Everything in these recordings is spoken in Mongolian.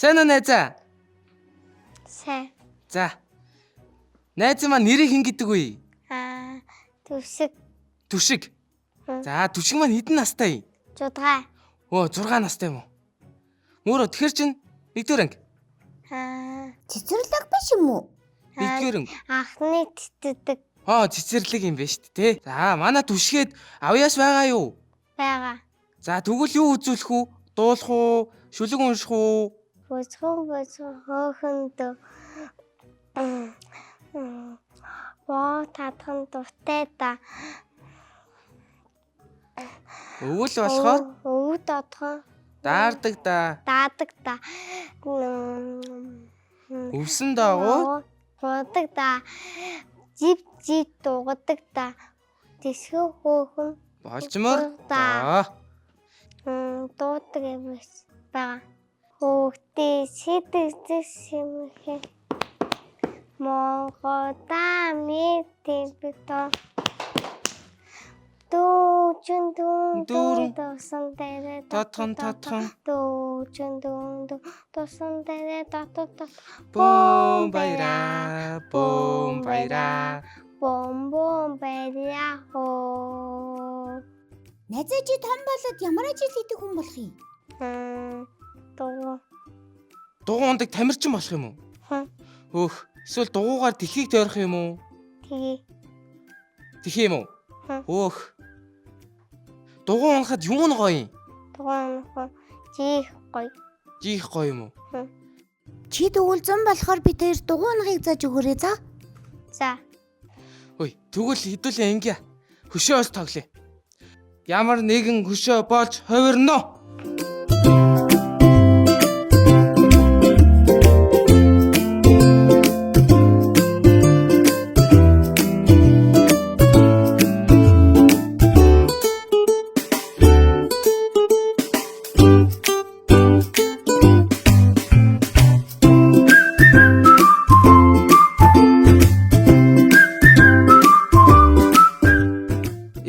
Сайн уу, найзаа? Сайн. За. Найз маань нэрийг хэн гэдэг вэ? Аа, Түшиг. Түшиг. За, Түшиг маань хэдэн настай юм? 6. Өө, 6 настай юм уу? Мөрөө, тэгэхэр чин нэгдүгээр анги. Аа, Цэцэрлэг биш юм уу? Нэгдүгээр анги. Анхны цэцэрлэг. Аа, цэцэрлэг юм байна шүү дээ, тэ. За, манай Түшигэд авьяас байгаа юу? Байгаа. За, тэгвэл юу үзүүлэх үү? Дуулах уу? Шүлэг унших уу? Босгон босгон хөөхөндөө боо татхан дуртай да. Өвөл болохоор өвөг додхон даардаг да. Даадаг да. Өвсөн даагуу гудаг да. Жив жив дугадаг да. Тэсгэн хөөхөн болжмор да. Дуудаг юм байгаа. Хөөхтэй сэтгэж симхэ. Монголда мэдээ дүүжин дүүн Дүүрэн. Тусан дээрээ Тодхон тодхон дүүжин дүүн тусан дээрээ дотод дот бөөн баяраа, бөөн баяраа. Бом бом баяраа хоо. Найзаа, чи том болоод ямар ажил хийдэг хүн болох юм? Дугуй. Дугуй ундаг тамирчин болох юм уу? Хм. Хөөх, эсвэл дугуйгаар дэлхийг тойрох юм уу? Тэгээ. Тэх юм уу? Хм. Хөөх. Дугуй унахад юу нь гоё юм? Дугуй унах жиих гоё. Жиих гоё юм уу? Чи тэгвэл зам болохоор бид хоёр дугуй унахыг зааж өгөөрэй за. За. Ой, тэгвэл хэдүүлээ ингэ. Хөшөө олж тоглоё. Ямар нэгэн хөшөө болж хувирно.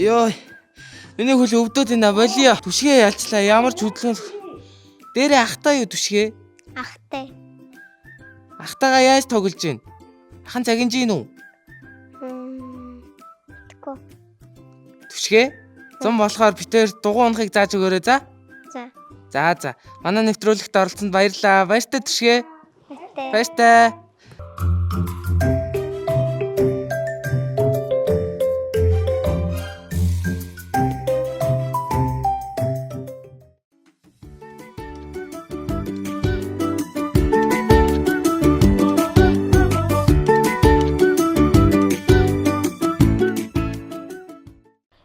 Йой. Миний хөл өвдөд байна, болио. Түшгээ ялчлаа. Ямар ч хөдөлгөөн. Дээрээ ахтай юу, Түшгээ? Ахтай. Ахтайгаа яаж тоглож гин? Ахан загинж гин үү? Тэгэхгүй. Түшгээ. Зам болохоор битээр дугуй унахыг зааж өгөөрэй за. За. За за. Манай нэвтрүүлэгт оролцсонд баярлалаа. Баяртай, Түшгээ. Баяртай. Баяртай.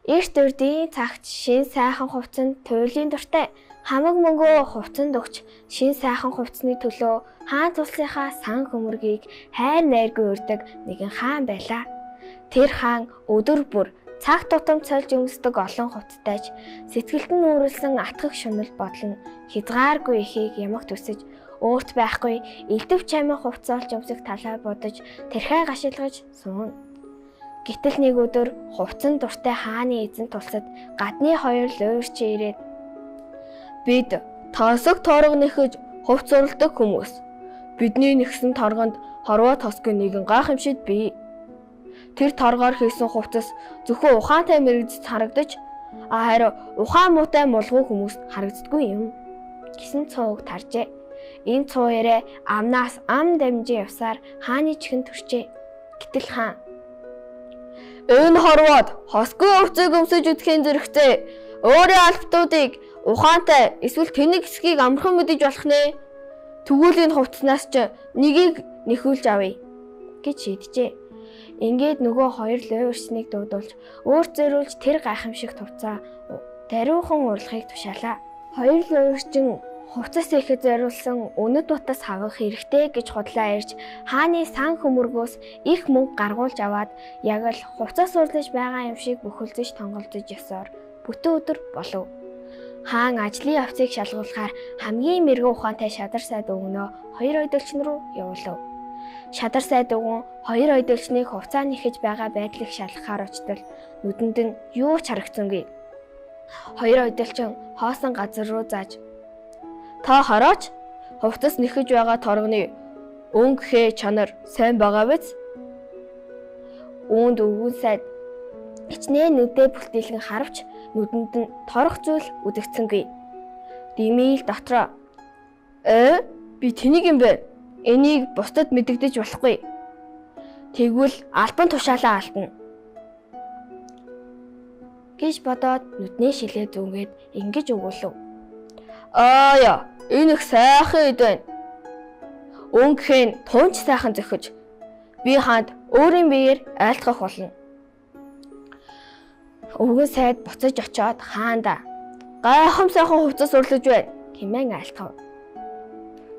Эрт урдын цагт шин сайхан хувцсанд туйлын дуртай хамаг мөнгөө хувцсанд өгч шин сайхан хувцсны төлөө хаан тулсынхаа сан хөмөргийг хайр найргүй урьдаг нэгэн хаан байлаа. Тэр хаан өдөр бүр цаг тутам цольж өмсдөг олон хувцастайч сэтгэлд нь үүрэлсэн атгах шунал бодол нь хязгааргүй ихийг ямагт өсөж өөрт байхгүй элдв чамин хувцас олж өмсөх талаар бодож тэрхээ гашилгаж сууна. Гэтэл нэг өдөр хувцсан дуртай хааны эзэн тулсад гадны хоёр луйварч ирээд бид тосог торго нэхэж хувц уралдаг хүмүүс. Бидний нэгсэн торгонд хорвоо тосгүй нэгэн гайхамшид бий. Тэр торгоор хийсэн хувцас зөвхөн ухаантай мэрэгжид харагдаж, харин ухаан муутай мулгуу хүмүүст харагддаггүй юм гэсэн цууг таржээ. Энэ цуу яриа амнаас ам дамжин явсаар хааны чихэнд төрчээ. Гэтэл хаан энэ хорвоод хосгүй хувцыг өмсөж үдэхийн зэрэгцээ өөрийн албатуудыг ухаантай эсвэл тэнэг хэсгийг амархан мэдэж болох нэ. Тэгвэл энэ хувцснаас ч нэгийг нэхүүлж авъя гэж шийджээ. Ингээд нөгөө хоёр луйварчныг дуудуулж өөр зориулж тэр гайхамшигт хувцаа даруйхан уралхыг тушаалаа. Хоёр луйварчин хувцас ихэд зориулсан үнэт утас хавах хэрэгтэй гэж худлаа ирж хааны сан хөмөргөөс их мөнгө гаргуулж аваад яг л хувцас урлаж байгаа юм шиг бөхөлдөж тонголдож ёсоор бүтэн өдөр болов. Хаан ажлын явцыг шалгуулахаар хамгийн мэрэгэн ухаантай шадар сайд өгнөө хоёр ойдолчин руу явуулав. Шадар сайд өгөн хоёр ойдолчныг хувцаа нэхэж байгаа байдлыг шалгахаар очтол нүдэнд нь юу ч харагдсангүй. Хоёр ойдолчин хоосон газар руу зааж "Та хараач, хувцас нэхэж байгаа торгоны өнгө хээ чанар сайн байгаа биз?" Үүнд өвгөн сайд хичнээн нүдээ бүлтэлгэн харавч нүдэнд нь торох зүйл үзэгдсэнгүй. Димийл дотроо би тэнийг юм бэ? Энийг бусдад мэдэгдэж болохгүй. Тэгвэл албан тушаалаа алдна гэж бодоод нүднээ шилээ зүүнгээд ингэж өгүүлв. Аа яа, энэ их сайхан эд байна. Өнгөхийн тунч сайхан зөхөж би хаанд өөрийн биеэр айлтгах болно. Өвгөн сайд буцаж очиод хаанда гайхам сайхан хувцас урлаж байна хэмээн айлтгав.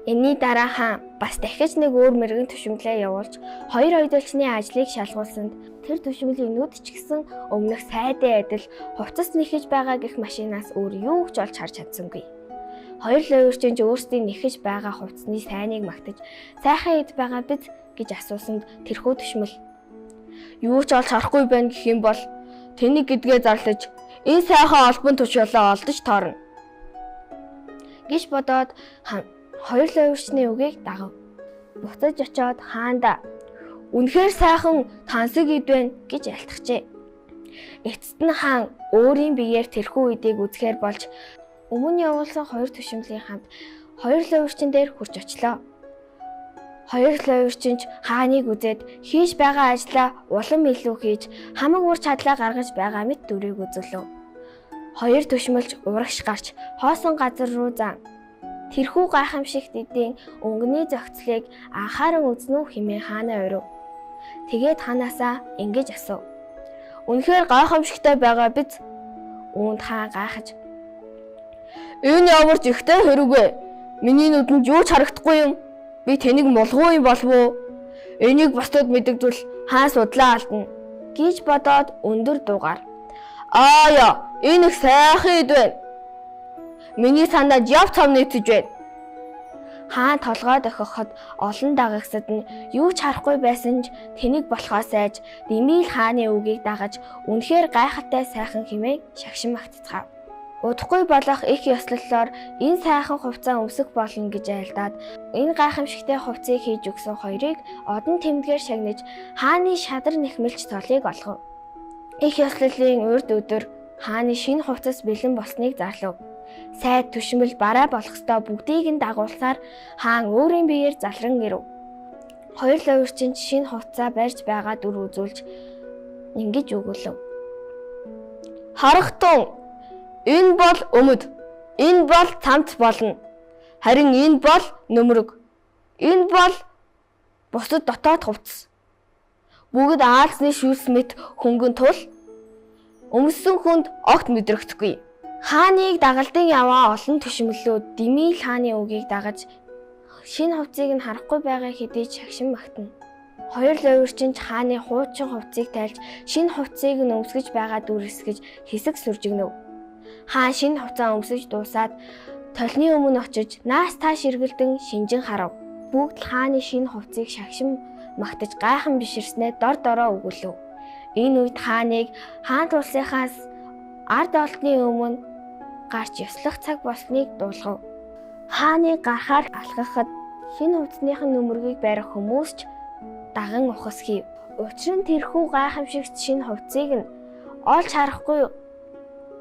Энэний дараа хаан бас дахиж нэг өөр мэрэгэн түшимлээ явуулж хоёр ойдолчны ажлыг шалгуулсанд тэр түшимлийн нүд ч гэсэн өмнөх сайдын адил хувцас нэхэж байгаа гэх машинаас өөр юу ч олж харж чадсангүй. Хоёр луйварчин ч өөрсдийн нэхэж байгаа хувцсны сайныг магтаж сайхан эд байгаа биз гэж асуусанд тэрхүү түшмэл юу ч олж харахгүй байна гэх юм бол тэнийг гэдгээ зарлаж энэ сайхан албан тушаалаа олдож таарна гэж бодоод хоёр луйварчны үгийг дагав. Буцаж очиод хаанда үнэхээр сайхан тансаг эд байна гэж айлтгажээ. Эцэст нь хаан өөрийн биеэр тэрхүү эдийг үзэхээр болж өмнө явуулсан хоёр түшимлийн хамт хоёр луйварчин дээр хүрч очлоо. Хоёр луйварчин ч хааныг үзээд хийж байгаа ажлаа улам илүү хийж хамаг ур чадлаа гаргаж байгаа мэт дүрийг үзүүлв. Хоёр түшмэлж урагш гарч хоосон газар руу зан. Тэрхүү гайхамшигт эдийн өнгөний зохицлыг анхааран үзнэ үү хэмээн хаанаа урив. Тэгээд ханаасаа ингэж асуув. Үнэхээр гайхамшигтай байгаа биз? Үүнд хаан гайхаж Энэ ямар ч ихтэй хэрэг вэ? Миний нүдэнд юу ч харагдахгүй юм. Би тэнийг мулгуу юм болов уу? Энийг бусдад мэдэгдвэл хаан судлаа алдна гэж бодоод өндөр дуугаар Аа яа, энэ их сайхан эд байна. Миний санаад яв цав нийцэж байна. Хаан толгой дохиход олон дагагсад нь юу ч харахгүй байсан ч тэнийг болохоос айж Димийл хааны үгийг дагаж үнэхээр гайхалтай сайхан хэмээн шагшин магтцгаав. Удахгүй болох их ёслоллоор энэ сайхан хувцас өмсөх болно гэж айлдаад энэ гайхамшигтай хувцсыг хийж өгсөн хоёрыг одон тэмдгээр шагнаж хааны шадар нэхмэлч цолыг олгов. Их ёслолын урд өдөр хааны шинэ хувцас бэлэн болсныг зарлав. Сайд түшмэл бараа болох ёстой бүгдийг нь дагуулсаар хаан өөрийн биеэр залран ирэв. Хоёр луйварчин шинэ хувцаа барьж байгаа дүр үзүүлж ингэж өгүүлв. Харахтун, энэ бол өмд, энэ бол цамц болно. Харин энэ бол нөмрөг. Энэ бол бусад дотоод хувцас. Бүгд аалзны шүүлс мэт хөнгөн тул өмссөн хүнд огт мэдрэгдэхгүй. Хааныг дагалдан яваа олон түшмэлүүд Димийл хааны үгийг дагаж шинэ хувцсыг нь харахгүй байгаа хэдий шагшин магтана. Хоёр луйварчин ч хааны хуучин хувцсыг тайлж шинэ хувцсыг нь өмсгөж байгаа дүр эсгэж хэсэг сүржигнэв. Хаан шинэ хувцаа өмсөж дуусаад толны өмнө очиж наас тааш эргэлдэн шинжин харав. Бүгд л хааны шинэ хувцсыг шагшин магтаж гайхан биширснээ дор дороо өгүүлв. Энэ үед хааныг хаан тулсынхаас ард олдны өмнө гарч ёслох цаг болсныг дуулгав. Хааны гарахаар алхахад шинэ хувцсных нь нөмөргийг барих хүмүүс ч даган ухас хийв. Учир нь тэрхүү гайхамшигт шинэ хувцсыг нь олж харахгүй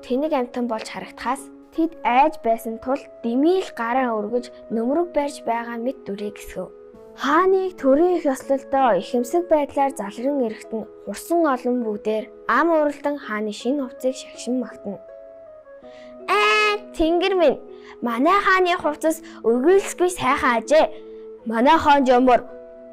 тэнэг амьтан болж харагдахаас тэд айж байсан тул Димийл гараа өргөж нөмрөг барьж байгаа мэт дүрийг эсгэв. Хааныг төрийн их ёслолдоо ихэмсэг байдлаар залран ирэхэд нь хурсан олон бүгдээр ам уралдан хааны шинэ хувцсыг шагшин магтана. Аа, тэнгэр минь, манай хааны хувцас өргөөлсгүй сайхан ажээ. Манай хаан жамбар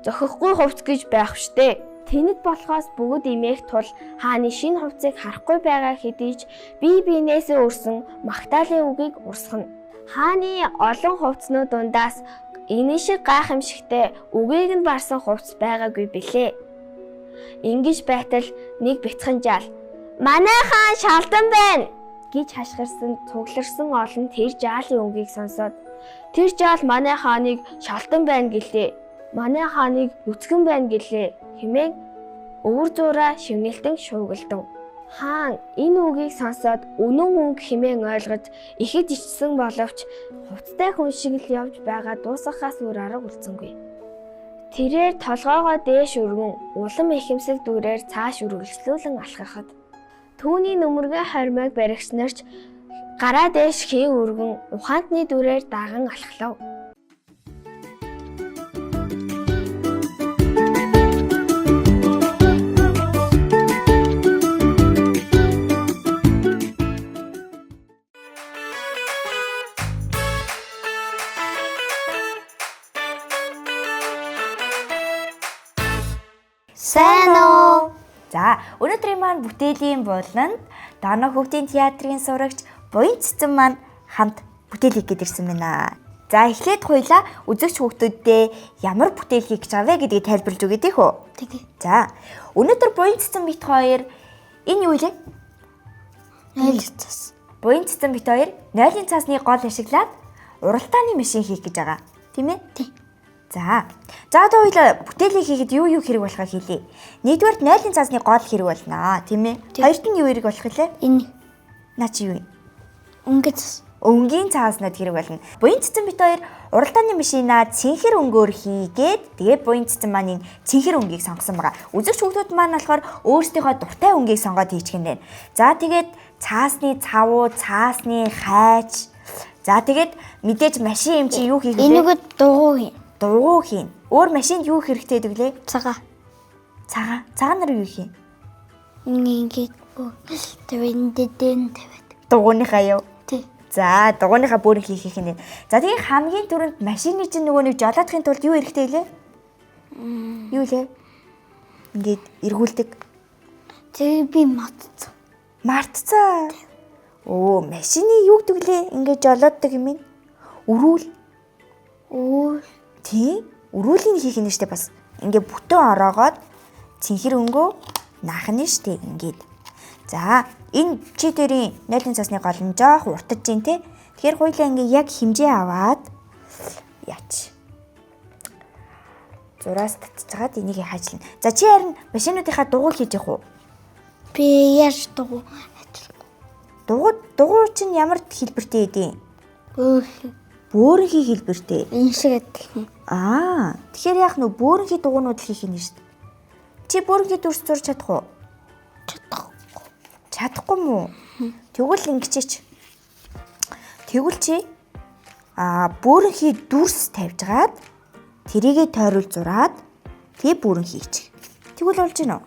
зохихгүй хувцас гэж байх штэ. Тэнэг болохоос бүгд имээх тул хааны шинэ хувцсыг харахгүй байгаа хэдий ч бие биенээсээ өрсөн магтаалын үгийг урсгана. Хааны олон хувцснууд дундаас энэ шиг гайхамшигтай үгийг нь барсан хувцс байгаагүй билээ. Ингэж байтал нэг бяцхан жаал "Манай хаан шалдан байна" гэж хашгирсан цугларсан олон тэр жаалын өнгийг сонсоод тэр жаал манай хааныг шалдан байна гэлээ. Манай хааныг нүцгэн байна гэлээ хэмээн өвөр зуураа шивнэлтэн шуугилдав. Хаан энэ үгийг сонсоод үнэн үг хэмээн ойлгож ихэд ичсэн боловч хувцтай хүн шиг л явж байгаа дуусгахаас өөр арга үлдсэнгүй. Тэрээр толгоогоо дээш өргөн улам ихэмсэг дүрээр цааш үргэлжлүүлэн алхахад түүний нүмергийн хормойг баригч нарч гараа дээш хийн өргөн ухаантны дүрээр даган алхлав. Сайн уу? За, өнөөдрийн маань бүтээлийн буланд Доноо хүүхдийн театрын сурагч Буян цэцэн маань хамт бүтээл хийх гээд ирсэн байна. За, эхлээд хуйлаа үзэгч хүүхдүүддээ ямар бүтээл хийх гэж байгаа вэ гэдгийг тайлбарлаж өгöd тийх үү? Тэгээ. За, өнөөдөр Буян цэцэн бит хоёр энэ юу вэ? Нойлын цас. Буян цэцэн бит хоёр нойлын цаасны гол ашиглаад уралтааны машин хийх гэж байгаа. Тийм ээ? Тий. За. За одоо хоёлаа бүтээлийг хийхэд юу юу хэрэг болохыг хэлье. Нэгдүгээрт нойлын цаасны гол хэрэг болно, тийм ээ? Хоёрт нь юу хэрэг болох вэ? Энэ Наа чи юу юм? өнгө цас. Өнгийн цааснууд хэрэг болно. Буян цэцэн бит хоёр уралдааны машинаа цэнхэр өнгөөр хийгээд тэгээд буян цэцэн маань энэ цэнхэр өнгийг сонгосон байгаа. Үзэгч хүүхдүүд маань болохоор өөрсдийнхөө дуртай өнгийг сонгоод хийчих юм байна. За тэгээд цаасны цавуу, цаасны хайч. За тэгээд мэдээж машин юм чи юу хийх вэ? Энийгээ дугуй хийн. Дугуй хийн. Өөр машинд юу хэрэгтэй гэдэг лээ? Цагаа. Цагаан. Цагаанаар юу хийх юм? Ингэ ингээд тавиад дэн тавиад. Дугууныхаа юу? Тий. За, дугууныхаа бүр хийх юм. За, тэгээ хамгийн түрүүнд машины чинь нөгөө нэг жолоодохын тулд юу хэрэгтэй лээ? Юу лээ? Ингээд эргүүлдэг. Тэгээ би матцсан. Мартцаа. Өө, машины юу гэдэг лээ? Ингээд жолооддаг юм ин. Өрүүл. Өө. Тий. Өрүүлийн хийх нь штэ бас. Ингээд бүтэн ороогоод цэнхэр өнгөө наах нь штэ ингээд. За, энэ чи дэрийн нойлын цасны гол нь жоох уртаж гин те. Тэгэхээр хоёлаа ингээ яг хэмжээ аваад яач. Зураас татчихад энийг хаачлна. За чи харин машинуудынхаа дугуй хийж явах уу? Би яаж дугуй ажиллах. Дугуй чинь ямар хэлбэртэй эдийн? Өөр. Бөөрөнхий хэлбэртэй. Энэ шиг адилхан. Аа, тэгэхээр яах нь бөөрөнхий дугуйнууд л хийх юм шүү дээ. Чи бөөрөнхий дүрс зурж чадах уу? Чадахгүй. Чадахгүй мүү? Тэгвэл ингэчээч. Тэгвэл чи бөөрөнхий дүрс тавьжгаад тэрийгэ тойрол зураад тэгээ бөөрөнхий хийчих. Тэгвэл болж гинөө.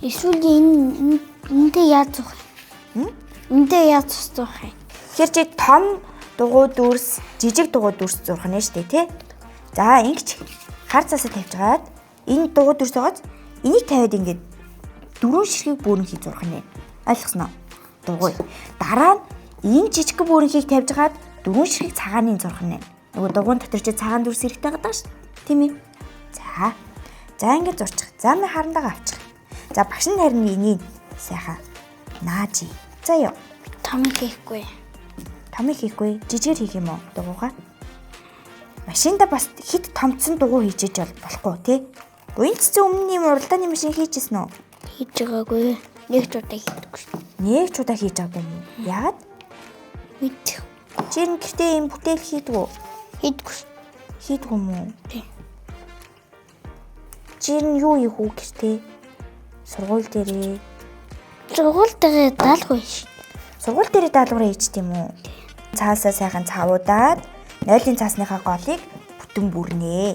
Эсвэл энэ энтэй яаж зурх юм? Энтэй яаж зурх юм? Тэгэхээр чи том дугуй дүрс, жижиг дугуй дүрс зурх нь шүү дээ, тий? За, ингэж хар цаасаа тавьжгаад энэ дугуй дүрс байгааз энийг тавиад ингээд дөрвөн ширхэг бөөрөнхий зурх нь. Ойлгосноо? Дугуй. Дараа нь энэ жижиг бөөрөнхийг тавьжгаад дөрвөн ширхэг цагааныг зурх нь. Нөгөө дугуйн дотор чи цагаан дүрс хэрэгтэй гэдэг шүү дээ. Тийм ээ? За. За ингэж зурчих. За мэ харандаага авчих. За багш нь харин энийг сайхан нааж. За ёо. Том хийхгүй. Томыг хийхгүй, жижигээр хийх юм уу дугуйгаа? Машинда бас хит томцсон дугуй хийчихэж болохгүй тий. Буян цэцэн өмнө юм уралдааны машин хийчихсэн үү? Хийж байгаагүй. Нэг ч удаа хийдэггүй шүү. Нэг ч удаа хийж байгаагүй юм уу? Яагаад? Мэдэх. Чи энэ гэртээ юм бүтээл хийдгүү? Хийдэггүй шүү. Хийдгүү юм уу? Тий. Чи энэ юу хийх үү гэртээ? Сургууль дээрээ. Сургууль дээрээ даалгавар шүү. Сургууль дээрээ даалгавар хийчт юм уу? Цаасаа сайхан цавуудаад нойлын цаасныхаа голыг бүтэн бүрнэ.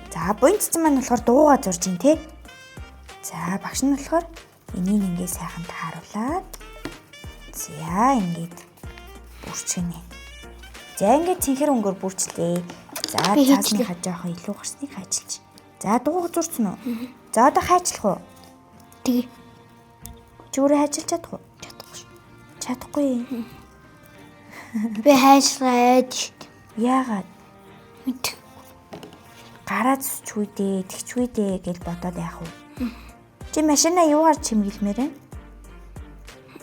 За, буян цэцэн маань болохоор дуугаа зурж ин тэ. За, багш нь болохоор энийг ингээ сайхан тааруулаад за, ингээд бүрчгэнэ. За, ингээд цэнхэр өнгөөр бүрчлээ. За, цаасныхаа жоохон илүү гарсныг хайчилж. За, дуугаа зурцсан уу? За, одоо хайчлах уу? Тэгээ. Чи өөрөө хайчилж чадах уу? Чадахгүй. Чадахгүй. Би хайшлаа айд шүү дээ. Яагаад? Мэд. Гараа зүсчгүй дээ, тэгчгүй дээ гэж бодоод яах вэ? Чи машина юугаар чимгэлмээр вэ?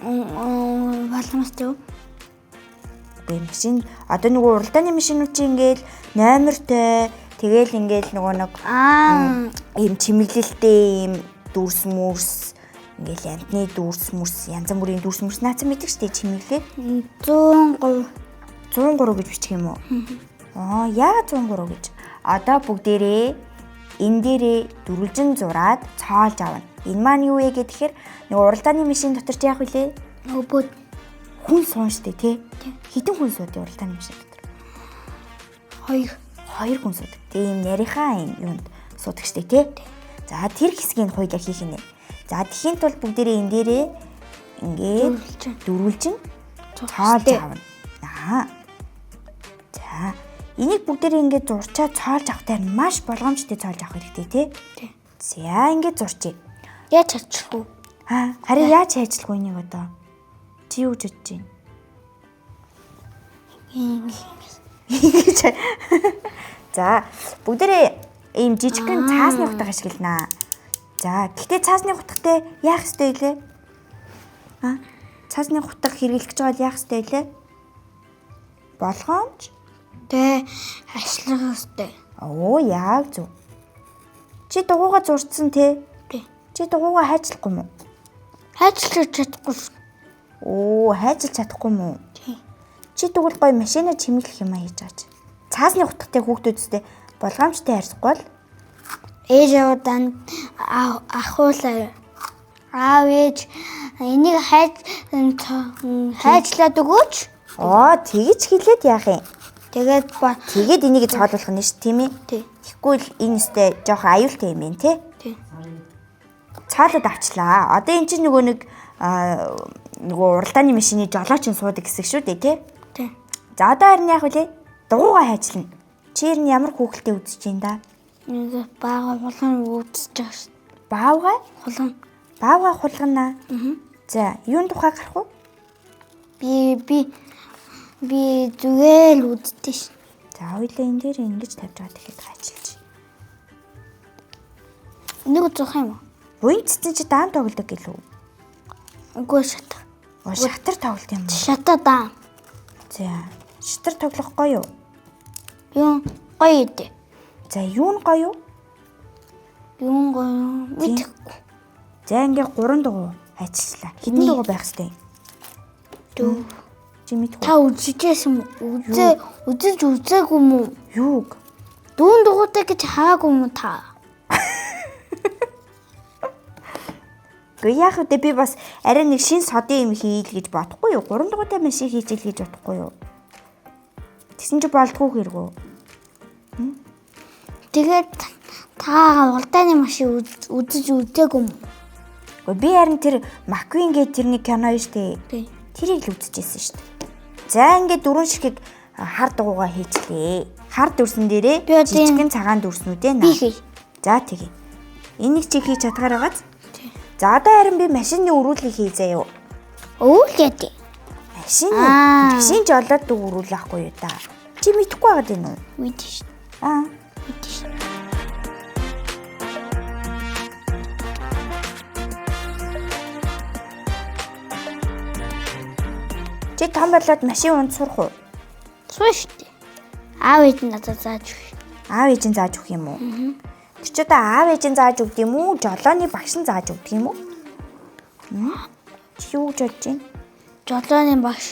Боломжтой юу? Үгүй машин одоо нөгөө уралдааны машинууд чи ингээл номертой тэгэл ингээл нөгөө нэг Аа, ийм чимэглэлтэй ийм дүрс мөрс ингээл амтны дүрс мөрс янз бүрийн дүрс мөрс наацсан мэддэг штэ чимэглээд 103. 103 гэж бичих юм уу? Аа яагаад 103 гэж? Одоо бүгдээрээ энэ дээрээ дөрвөлжин зураад цоолж авна. Энэ маань юу вэ гэхээр нөгөө уралдааны машин дотор чи яах вүлээ? Нөгөө бод Хүн суун штэ тий? Хэдэн хүн сууд уралдааны машин дотор? 2. Хоёр хүн суудаг. Тэгээ ийм нарийнхаа ийм юунд суудаг штэ тий? За тэр хэсгийг хоёлаа хийх нэ. За тэхийн тулд бүгдээрээ энэ дээрээ ингээд Дөрвөлжин. дөрвөлжин цоолж авна. Аа. За энийг бүгдээрээ ингээд зурчаа цоолж авахтаа маш болгоомжтой цоолж авах хэрэгтэй тий? Тий. За ингээд зурчээ. Яаж чадчих вэ? Аа харин яаж хайчлах вэ энийг одоо? Чи юу гэж бодож байна? Ингэж. Ингэж. За бүгдээрээ ийм жижигхэн цаасны хутга ашигланаа. За гэхдээ цаасны хутгатай яах ёстой вэ? Аа цаасны хутга хэрэглэх гэж байгаа бол яах ёстой вэ? Болгоомж. Тэ ашиглах ёстой. Оо яг зөв. Чи дугууга зурцсан те? Тий. Чи дугууга хайчлахгүй юм уу? Хайчлах чадахгүй шүү. Оо хайчилж чадахгүй юм уу? Тий. Чи тэгвэл гоё машина чимэглэх юм а хийж байгаа чи. Цаасны хутгатай хүүхдүүдтэй болгоомжтой харьцахгүй бол Ээж аваадан ахуулаа. Аав ээж энийг хайж хайчлаад өгөөч. оо тэгэж хэлээд яах юм? Тэгээд ба Тэгээд энийг цоолуулах нь шүү тийм ээ. Тий. Тэгэхгүй л энэ өстэй жоохон аюултай юм байна те. Тий. Цоолоод авчлаа. Одоо эн чинь нөгөө нэг нөгөө уралдааны машины жолооч нь суудаг хэсэг шүү дээ те. Тий. За одоо харин яах вүлээ? Дугуугаа хайчлана. Чи ер нь ямар хүүхэлтэй үзэж байна да? Нэг бага хулган үзэж байгаа шүү. Баавгай? Хулган. Баавгай хулганаа. За, юун тухай гарах вэ? Би би би зүгээр л үздэг шүү. За, хоёлаа энэ дээр ингэж тавьж байгаа тэгэхэд хайчилж. Нэг зурх юм уу? Буян цэцэн чи даан тоглодог гэлүү? Үгүй шат. Оо, шатар тоглолт юм уу? Шата даа. За, шатар тоглох гоё юу? Юу гоё иде. За, юу нь гоё юу? Юу гоё мэдэхгүй. За, ингээ 3 дугуй хайчилчлаа. Хэдэн дугуй байх хэвтэй? Дүү. Чи мэдгүй. Та үзчихсэн юм уу? Үзээ үзэж үзээгүй юм уу? Юуг? Дүүн дугуйтай гэж хаагүй юм уу та? Гэхдээ яах вэ? Би бас арай нэг шин содын юм хийл гэж бодохгүй юу? 3 дугуйтай машин хийчихэл гэж бодохгүй юу? Тэгсэн чи болдгоо хэрэгүү. Тэгээд та уралдааны машин үзэж үзээгүй юм уу? Гэхдээ би харин тэр Маквин гэдэг тэрний кино юу штэ. Тий. Тэрийг л үзчихсэн штэ. За ингээд дөрвөн ширхэг хар дугуйгаа хийчлээ. Хар дүрсэн дээрээ Би одоо жижигхэн цагаан дүрснүүдээ Би наа. хий. За тэгье. Энийг чи хийж чадгаар байгааз. За одоо харин би машины өрүүлгийг хий заяа. Өвөл яа. Машины Аа. машин жолоод дүг өрүүл ахгүй юу та. Чи мэдэхгүй байгаад байна уу? Мэдэн шүү. Аа. Мэдэн шүү. Чи том болоод машин унд сурах уу? Суу шүү дээ. Аав ээж нь надад зааж өгч. Аав ээж нь зааж өгөх юм уу? Тэр чи одоо аав ээж нь зааж өгд юм уу? Жолооны багш нь зааж өгд юм уу? Чи юу гэж бодож байна? Жолооны багш.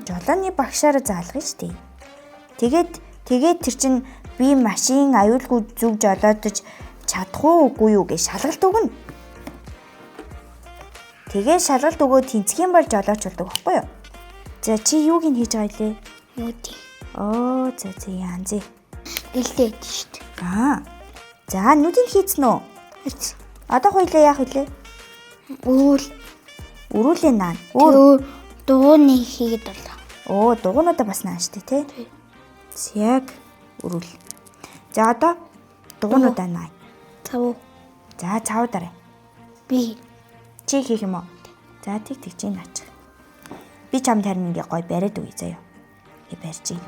Жолооны багшаараа заалгана шүү дээ. Тэгээд тэр чин би машин аюулгүй зөв жолоодож чадах уу үгүй юу гэж шалгалт өгнө. Тэгээд шалгалт өгөө тэнцэх юм бол жолооч болдог байхгүй юу? За чи юуг нь хийж байгаа илээ? Юу тий. Оо за за янз. Гэлтэй идэв шүү дээ. Аа. За нүдийг хийцэн үү? Хийцэн. Одоо хоёлаа яах вүлээ? Өвөл. Өрүүлээ наа. Өөр Өөр дугуйны хийгээд болоо. Оо, дугуйнуудаа бас наан штэ тий. Яг өрүүл. За одоо дугуйнуудаа наа. Цав. За цав дараа. Би Чи хийх юм уу? За тэг тэг чи наачих. Би чамд харин ингээ гой бариад өгье заяа. Ингээ барьж ий.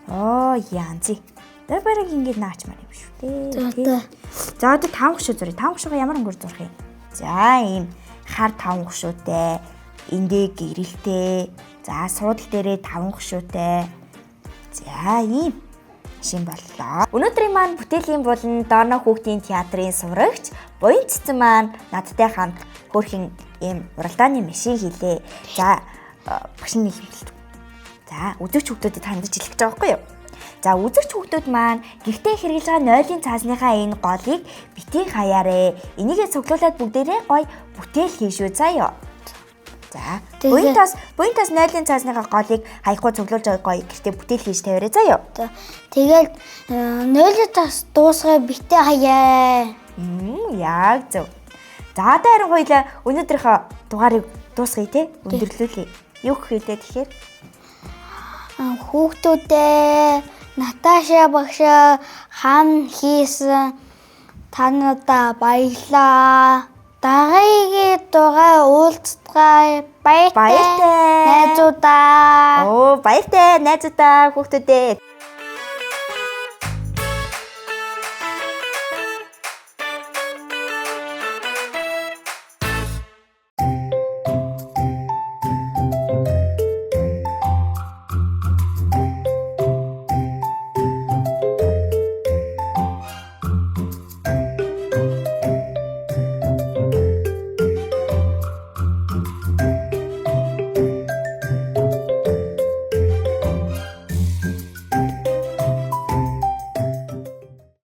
Оо янзи. Тэр бараг ингэ наачмаар юм шүү дээ. За. За одоо таван хөшөө зуръя. Таван хөшөөгөө ямар өнгөөр зурх юм? За ийм хар таван хөшөөтэй, эндээ гэрэлтэй. За суудал дээрээ таван хөшөөтэй. За ийм шин боллоо. Өнөөдрийн маань бүтээлийн болон Дорно хүүхдийн театрын сурагч Буян цэцэн маань надтай хамт хөөрхөн ийм уралдааны машин хийлээ. За багш нь хэлдэг. За үзэгч хүүхдүүдэд хандаж хэлэх гэж байгаа байхгүй юу? За үзэгч хүүхдүүд маань гэртээ хэрэглэж байгаа нойлын цаазныхаа энэ голыг битгий хаяарэ. Энийгээ цуглуулад бүгдээрээ гой бүтээл хийн шүү заяа. За Тэгээ- буян тас нойлын цаазныхаа голыг хаяхгүй цуглуулж байгаа гой гэртээ бүтээл хийж тавиарэ заяа. За. Тэгэл нойлоо тас дуусгаа битээ хаяа. Яг зөв. За одоо харин хоёлаа өнөөдрийнхөө дугаарыг дуусгая те. Өндөрлүүлье. Юу гэх вэ тэгэхээр? Хүүхдүүдээ Наташа багшаа хам хийсэн та надаа баярлаа. Дараагийн дугаар уулзцгаая. Баяртай. Баяртай. Найзуудаа. Оо, баяртай найзуудаа хүүхдүүдээ.